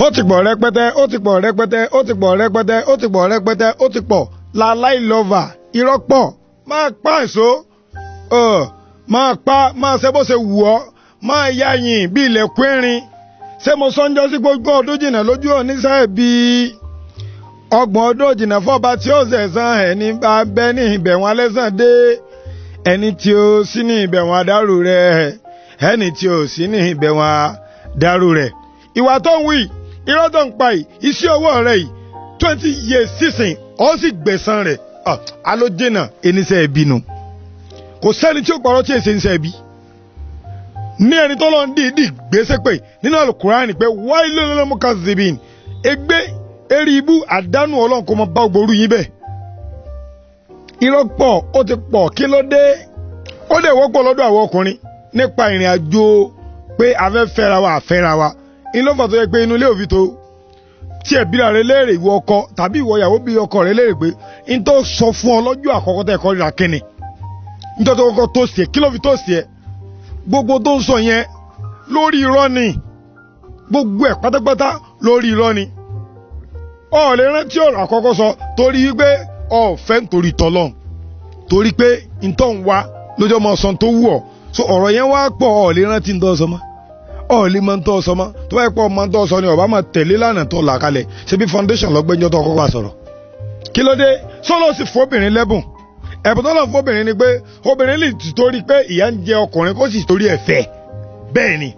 Ó ti pọ̀ rẹpẹtẹ, ó ti pọ̀ rẹpẹtẹ, ó ti pọ̀ rẹpẹtẹ, ó ti pọ̀ rẹpẹtẹ, ó ti pọ̀ láláì lọ́và. Irọ́ pọ̀, máa pa èso, máa pa, máa ṣe bó ṣe wù ọ́, máa ya yìn bí ilẹ̀kùn erin. Ṣé mo sọ́njọ́ sí gbogbo ọdún jìnnà lójú oníṣẹ́ bíi 30 ọdún jìnnà fọba tí ó ṣẹ̀san, ẹni bá bẹ́ ní ìbẹ̀wọ̀n alẹ́sàn dé, ẹni tí ó sí ní ìbẹ̀wọ̀n adárù rẹ̀, ẹni tí ó sí ní ìbẹ̀wọ̀n adárù rẹ̀. Ìwà tó ń wí, irọ́ tó ń pa yìí, iṣẹ́ ọwọ́ rẹ̀ yìí, 20 years sísìn, ó sì gbẹ̀san rẹ̀. Alójìnà eníṣẹ́ ẹbí nu. Kò sẹ́ni tí ó parọ́ tí èsì ń ṣe ẹbí. Ní ẹni tó lọ ń dìídì gbèsè pé nínú Al-Kùránì pé wáyé lọ́lọ́mú kazibin ègbé eré ibú àdánù Ọlọ́run kò mọ bá gbòòrú yín bẹ́ẹ̀. Irọ́ pọ̀, ó ti pọ̀, kí ló dé? Ó dẹ̀ wọ́pọ̀ lọ́dọ̀ àwọn ọkùnrin nípa ìrìn àjò pé a fẹ́ fẹ́ra wa, àfẹ́ra wa. Inú ló fà tó yẹ pé inú ilé òfin tó tí ẹ̀ bíra rẹ léèrè, ìwọ ọkọ tàbí ìwọ ìyàwó bí ọkọ rẹ léèrè pé n tó sọ fún ọ lọ́jọ́ àkọ́kọ́ tẹ̀ kọ́ ríra kíni, n tó kọ́kọ́ tó sí ẹ, kí ló fi tó sí ẹ? Gbogbo tó ń sọ yẹn lórí irọ́ ni, gbogbo ẹ̀ pátápátá lórí irọ́ ni. Ọ lè rántí ọ̀rọ̀ àkọ́kọ́ sọ torí wípé ọ fẹ́ nítorí tọ́lọ́n, torí pé ntọ́ ń wá lójó ọmọ ọ̀sán tó wù ọ́. So ọ̀rọ̀ yẹn wá pọ̀, ọ lè rántí ntọ́ sọ mọ́, ọ lè mọ ntọ́ sọ mọ́. Tó bá yẹ pé ọmọ ntọ́ sọ ni ọba máa tẹ̀lé lánàá tó là kalẹ̀. Ṣebí foundation lọ́gbẹ́njọ́ tó kọ́kọ́ sọ̀rọ̀. Kí ló dé? Sọ́lọ́ sì fọ́bìnrin lẹ́bùn. Ẹ̀bùn tó lọ fọ́bìnrin ni pé obìnrin lè torí pé ìyà ń jẹ ọkùnrin kó sì torí ẹ̀ fẹ́. Bẹ́ẹ̀ ni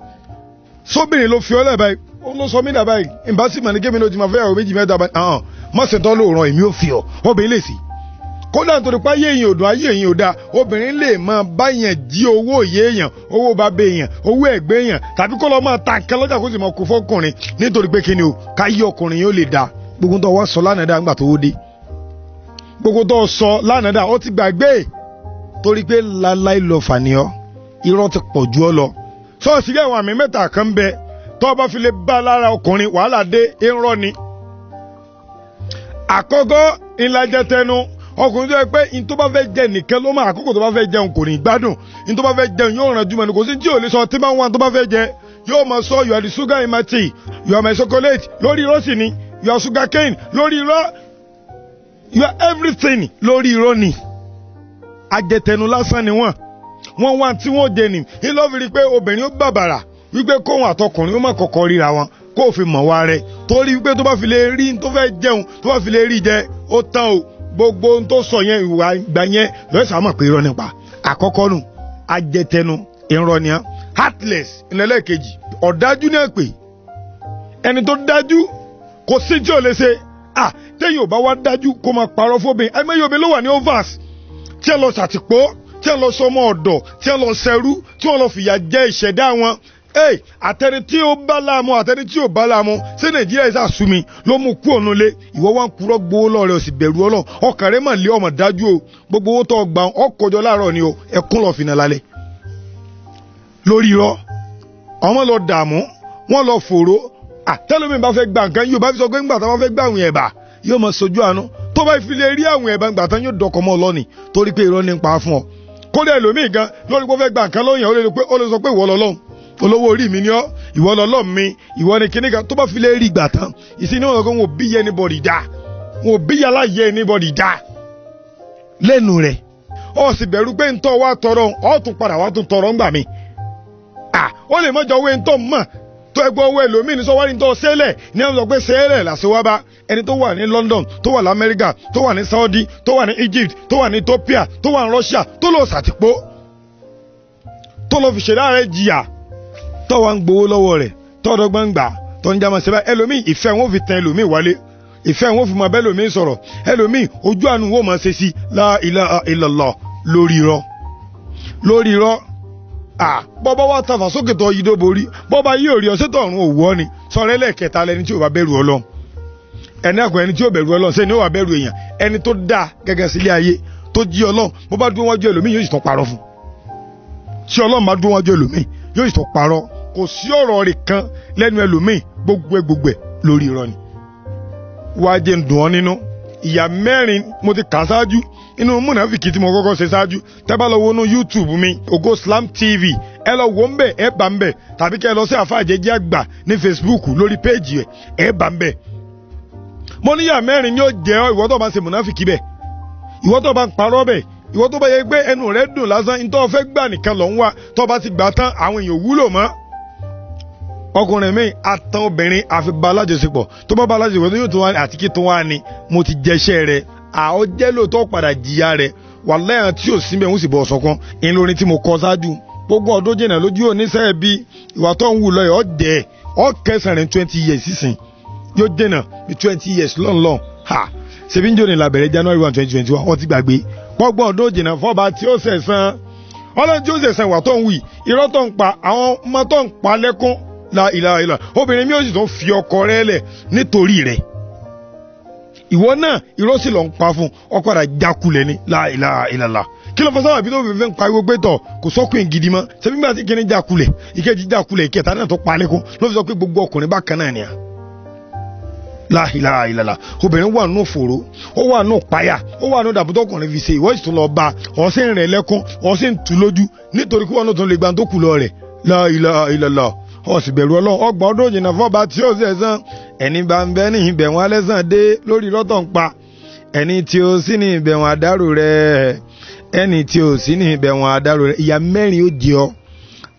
sóbìnrin ló fi ọ́ lẹ̀ báyìí, ó ló sọ mí dà báyìí, ìbá sì mà ní kémi ló ti máa fẹ́ àwọn méjì mẹ́ta báyìí, hàn mọ̀sẹ̀tọ́ ló ràn èmi ò fi ọ́. Obìnrin lè sí kódà nítorí pé ayé èèyàn ò dùn, ayé èèyàn ò dáa, obìnrin lè máa bá yẹn jí owó òye èèyàn, owó bàbá èèyàn, owó ẹ̀gbẹ́ èèyàn, tàbí kó lọ máa ta nǹkan lọ́jà kó sì máa kó fọ́kùnrin nítorí pé kíni o, káyé ọkùnrin yóò lè dáa. Gbogbo tó wá sọ lánàá dá ńgbà tó dé, gbogbo tó sọ lánàá dá ó ti gbàgbé torí pé láláì lọ fàníọ́, irọ́ ti pọ̀ ju ọ lọ. Sọ́ọ̀sì rí àwọn àmì mẹ́ta kan ń bẹ tó bá fi lè bá lára ọkùnrin, wàhálà dé, irọ́ ni. Àkọ́kọ́ ńlá tẹnu ọkùnrin tó yẹ pé n tó bá fẹ́ jẹ nìkan ló máa, àkókò tó bá fẹ́ jẹun kò ní gbádùn, n tó bá fẹ́ jẹun yóò ràn jùmọ̀ ní, kò sí tí ò lè sọ tí bá ń wá tó bá fẹ́ jẹ yóò máa sọ you are the sugar in my tea, you are my chocolate lórí irọ́ sì ni, you are sugar cane lórí irọ́, you are everything lórí irọ́ ni. Ajẹtẹnu lásán ni wọ́n wá tí wọ́n jẹ ní ìlọ́fìrí pé obìnrin ó bàbàrà wípé kóhun àtọkùnrin ó má kọ́kọ́ ríra wọn kó fi mọ̀ wá rẹ̀, torí wípé tó bá fi lè rí tó fẹ́ jẹun, tó bá fi lè rí jẹ ó tán o. Gbogbo ohun tó sọ yẹn ìwà ìgbà yẹn lọ́sàn-án mọ̀ pé irọ́ nípa. Àkọ́kọ́ nù ajẹtẹnu irọ́ ni á. Heartless ìlẹ́lẹ́kejì, ọ̀dájú náà pè ẹni tó dájú kò sí tí ò lè ṣe. Téyìn ò bá wá dájú kó máa parọ́ fóbìn. Ẹ mẹ́yìn obìnrin ló wà ní overs tí ẹ lọ ṣàtìpó, tí ẹ lọ sọmọ ọ̀dọ̀, tí ẹ lọ ṣẹrú, tí wọ́n lọ fìyà jẹ ìṣẹ̀dá wọn. Àtẹni tí ó bá láàmú, àtẹni tí ò bá láàmú, ṣé Nàìjíríà yìí sàsúmi ló mú kú òun lé? Ìwọ wá ń kúrọ́ gbowó lọ́rẹ́, ò sì bẹ̀rù Ọlọ́run. Ọkàn rẹ mà lé ọmọ dájú o. Gbogbo owó tó gbà ọkọjọ láàárọ̀ ni o, ẹkún lọ fìnà lálẹ́ lórí irọ́. Ọmọ lọ dààmú, wọ́n lọ fòró. Àtẹlómi bá fẹ́ gba nǹkan yóò bá fi sọ pé ńgbà tá bá fẹ́ gbà àwọn ẹ̀bà yóò mọ sojú àánú, tó bá fi lè rí àwọn ẹ̀bà ńgbà tán yóò dọkọ̀ mọ́ ọlọ́ni torí pé irọ́ ní ń pa fún ọ. Kódà ẹlòmíì gan lórí pé ó fẹ́ gba nǹkan lóyún, ó lè sọ pé ìwọ lọ́lọ́run, olówó orí mi ni ọ́, ìwọ lọ́lọ́run mi, ìwọ ni kíní kan. Tó bá fi lè rí ìgbà tán ìsìn wọn kò wọn ò bí yẹ anybody dá, wọn ò bí yàrá yẹ anybody dá lẹ́nu rẹ̀. Ọ sì bẹ̀rù pé ntọ́ wa tọrọ ọ tún padà wá tún tọrọ ńgbà mi. Ó lè mọ́jọ owó ntọ́ mọ̀ tó ẹgbẹ́ owó ẹlòmíì ní sọ́wárí ntọ́ sẹ́lẹ̀ ní àwọn sọ pé sẹ́lẹ̀ làṣẹwábá. Ẹni tó wà ní London, tó wà lamẹ́ríkà, tó wà ní Saudi, tó wà ní Egypt, tó wà ní Ethiopia, tó wà ní Russia, tó lọ sàtìpó, tó lọ fi ṣẹ̀dá rẹ̀ jìyà, tó wà ń gbowó lọ́wọ́ rẹ̀, tó ọ̀dọ́gbọ́n gbà, tó ń jámọ́ sẹ́bà. Ẹlòmíì ìfẹ́ wọn fi tẹ ẹlòmíì wálé, ìfẹ́ wọn fi mọ abẹ́ ẹlòmíì sọ̀rọ̀, ẹlòmíì ojú àánú wọn máa ṣe sí la ilaha illallah lórí irọ́, lórí irọ́. Bọ́bá wa tafà sókè tó yí dóborí, bọ́bá yìí ò rí ọsẹ tó ọ̀run òwú ọ ni. Sọ̀rọ̀ ẹlẹ́ẹ̀kẹta lẹni tí ò bá bẹ̀rù Ọlọ́run. Ẹni àkọ́ ẹni tí ò bẹ̀rù Ọlọ́run sẹ́ni ó wà bẹ̀rù èèyàn, ẹni tó dáa gẹ́gẹ́ sílé ayé tó jí Ọlọ́run, bó bá dúró wájú ẹlòmíì yóò sì tún parọ́ fún. Tí Ọlọ́run bá dúró wájú ẹlòmíì yóò sì tún parọ́. Kò sí ọ̀rọ̀ rẹ̀ kan lẹ́nu ẹlòmíì, gbogbo ẹ̀ lórí irọ́ ni. Wá jẹ́ ń dùn ọ́ nínú. Ìyà mẹ́rin mo ti kà ṣáájú inú múnàfíkì tí mo kọ́kọ́ ṣe ṣáájú. Tẹ́ bá lọ wọnú YouTube mi, Ògo Slam TV, ẹ lọ wò ń bẹ̀, ẹ bá ń bẹ̀, tàbí kẹ́ ẹ lọ sí Àfáà Jẹ́jẹ́ Àgbà ní Facebook lórí péèjì ẹ, ẹ bá ń bẹ̀. Mo níyà mẹ́rin ni ó jẹ́ ọ, ìwọ tó bá ń ṣe múnàfíkì bẹ̀, ìwọ tó bá ń parọ́ bẹ̀, ìwọ tó bá yẹ pé ẹnu rẹ dùn lásán, nítorí fẹ́ gbà nìkan lọ ń wá, tó bá ti gbà tán àwọn èèyàn wúlò mọ́. Ọkùnrin mi àtàn obìnrin àfi ba alájọṣepọ̀, tó bá ba alájọṣepọ̀ tó yóò tún wá àti kí tó wá ni mo ti jẹṣẹ́ rẹ, àwọn jẹ́ lóòótọ́ padà jìyà rẹ wàláhì àwọn tí ò sí bẹ́ẹ̀ ń sì bọ̀ ọ̀sán kan. Ìlọrin tí mo kọ ṣáájú gbogbo ọdún jìnnà lójú oníṣẹ́ bí ìwà tó ń wù lọ́yọ̀ ọ̀dẹ̀ ọ̀kẹsàn rẹ̀ 20 years sísìn yóò dènà bí 20 years lọ́nlọ́n ha. Ṣebí ń jò ní labẹ̀rẹ̀ January 1, 2021, wọ́n ti gbàgbé pọ́gbọ́n ọdún jìnnà fọ́ba tí ó sẹ̀sán ọlọ́run tí ó sẹ̀sán ìwà tó ń wù, irọ́ tó ń pa, àwọn ọmọ tó ń pa lẹ́kún la ìlà ìlà. Obìnrin mi ò sì tún fi ọkọ rẹ̀ lẹ̀ nítorí rẹ̀, ìwọ náà irọ́ sì lọ ń pa fún ọkọ rẹ̀ jákulẹ̀ ni la ìlà ìlàlà. Kí ló fọ sábà bí tó fi fẹ́ ń pariwo pé tọ̀ kò sọ́kùnrin gidi mọ́? Ṣebí nígbà tí kìíní jákulẹ̀, ìkejì jákulẹ̀, ìkẹta náà tó pa lẹ́kún ló fi sọ pé gbogbo ọkùnrin bákan náà ni à la ilaha illallah. Obìnrin wà nù fòró, ó wà nù páyà, ó wà nù dàbútọ̀, ọkùnrin fi ṣe ìwọ sì tún lọ bá ọ̀sẹ̀ rẹ̀ lẹ́kún, ọ̀sẹ̀ ń tu lójú nítorí kí wọn náà tún lè gba tó kù lọ rẹ̀ la ilaha illallah. Ọ̀sì bẹ̀rù ọlọ́run, ọgbọ̀n ọdún òjìnà fọ́ba tí ó ṣẹ̀san. Ẹni bá ń bẹ ní ibẹ̀ wọn alẹ́sàn dé lórí lọ́tọ̀ ń pa, ẹni tí ó sì ní ibẹ̀ wọn àdárò rẹ̀, ẹni tí ó sì ní ibẹ̀ wọn àdárò rẹ̀. Ìyà mẹ́rin ó jẹ ọ́.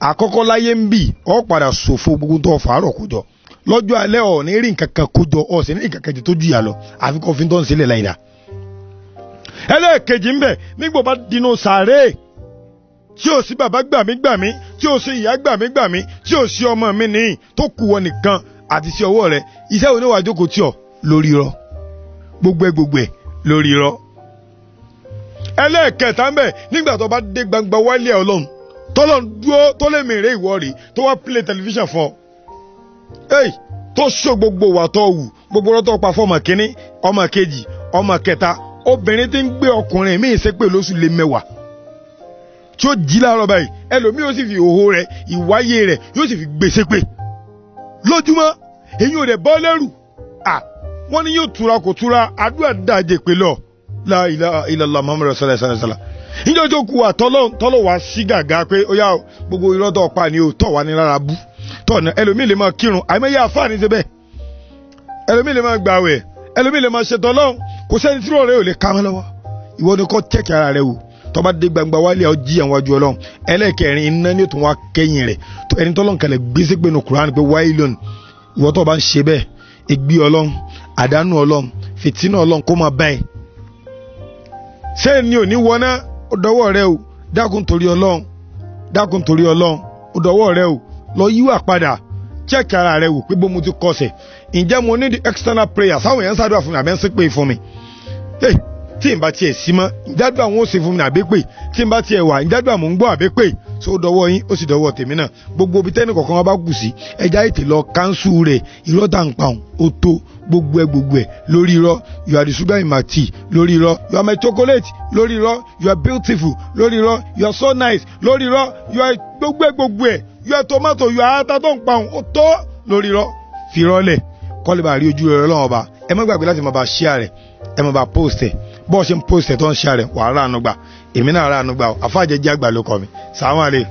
Àkọ́kọ́, láyé ń bì, ọ́ padà ṣòfò gbogbo tó fàárọ̀ kó jọ. Lọ́jọ́ alẹ́, ọ̀ ní rí nǹkan kan kó jọ, ọ̀ sì ní nǹkan kan tó jìyà lọ, àfi kọ́ fi tó ń sílẹ̀ láyìí dá. Ẹlẹ́ẹ̀kejì ń bẹ̀, nígbà bá dinú sàárè tí ò sí bàbá gbàmígbàmí, tí ò sí ìyá gbàmígbàmí, tí ò sí ọmọ mi nìyí, tó kù wọ nìkan àti sí ọwọ́ rẹ̀, iṣẹ́ oníwà jókòó tí ọ lórí irọ́, gbogbo ẹ gbogbo ẹ lórí irọ́. Ẹlẹ́ẹ̀kẹta ń bẹ̀, nígbà tó bá dé gbangba wálé ọlọ́run, tọ́lọ́run dúró tó lè mèrè ìwọ rèé, tó wá play television fún ọ, hey, tó sọ gbogbo wà tó wù, gbogbo ọ̀rọ̀ tó pa fún ọmọ kínní, ọmọ kejì, ọmọ kẹta. Obìnrin tí ń gbé ọkùnrin míì ṣépè lóṣù lé mẹ́wàá, tí ó jí láàárọ̀ báyìí, ẹlòmíì yóò sì fi òhò rẹ̀, ìwáyé rẹ̀, yóò sì fi gbé ṣépè lójúmọ́. Èyí ò rẹ̀ bọ́ lẹ́rù à wọ́n ní yóò tura, kò tura, àdúrà dàjẹ́ pé lọ la ilaha illallah Muhammadu sallallahu alaihi wasallam. Níjọ́ tó kù wà tọ́lọ́ tọ́lọ́ wá sí gàgà pé ó yá o, gbogbo irọ́ tó pa ni o tọ̀ wá ní rárá bú tọ̀ ní. Ẹlòmíì lè máa kírun, àìmọye àfáàní ṣe bẹ́ẹ̀, ẹlòmíì lè máa gbàwẹ̀, ẹlòmíì lè máa ṣe tọ́lọ́, kò sẹ́ni tí rọ̀rẹ́ ò lè ká mọ́ lọ́wọ́. Ìwọ ni kò tẹ́kì ara rẹ wò. Tó bá dé gbangba wálé, ọ jí àwọn ajú ọlọ́run. Ẹlẹ́ẹ̀kẹrin, iná ní òtún wá kẹ́yìn rẹ̀. Ẹni tọ́lọ́n kalẹ̀ gbèsè pé nu Kùránì pé wáìlọ́n, ìwọ tó bá ń ṣe bẹ́ẹ̀, ègbé ọlọ́run, àdánù ọlọ́run, fìtínà ọlọ́run kó máa bá ẹ. Sẹ́yìn ni ò ní wọná, ó dọwọ́ rẹ o. Dákun torí ọlọ́run, dákun torí ọlọ́run, ó dọwọ́ rẹ o. Lọ yíwà padà, check ara rẹ wò pé bó mo ti kọsẹ̀, ǹjẹ́ mo ní the external prayer sáwọn èèyàn ń ṣàdúrà fún mi àbẹ́ ń ṣépè fún mi? Hey, tí n bá tiẹ̀ sí mọ́, ìjádùn àwọn ò ṣe fún mi àbí pé tí n bá tiẹ̀ wà, ìjádùn àmọ́ ń gbọ́ àbí pé so? Dọwọ́ yín, ó sì dọwọ́ tèmi náà. Gbogbo ibi tẹ́nì kọ̀ọ̀kan wa bá kù sí, ẹja ètè lọ káńsù rẹ̀. Irọ́ tá n pa òun ó tó gbogbo ẹ gbogbo ẹ lórí irọ́. You are the sugar in my tea lórí irọ́, you are my chocolate lórí irọ́, you are beautiful lórí irọ́, you are so nice lórí irọ́, you are gbogbo ẹ gbogbo ẹ, you are tomato, you are ata tó ń pa òun ó tó lórí irọ́. Fi irọ́ lẹ̀ kọ́lé bá rí ojú rẹ̀ Ọlọ́run ọba. Ẹ má gbàgbé láti máa bá share rẹ̀, ẹ má bá post ẹ̀. Bọ́ọ̀ ṣe ń post ẹ̀ tó ń share rẹ̀, wàá rà àánú gbà, èmi náà rà àánú gbà. Àfáà Jẹ́jẹ́ Àgbà ló kọ́ mi. Sàmúlẹ̀.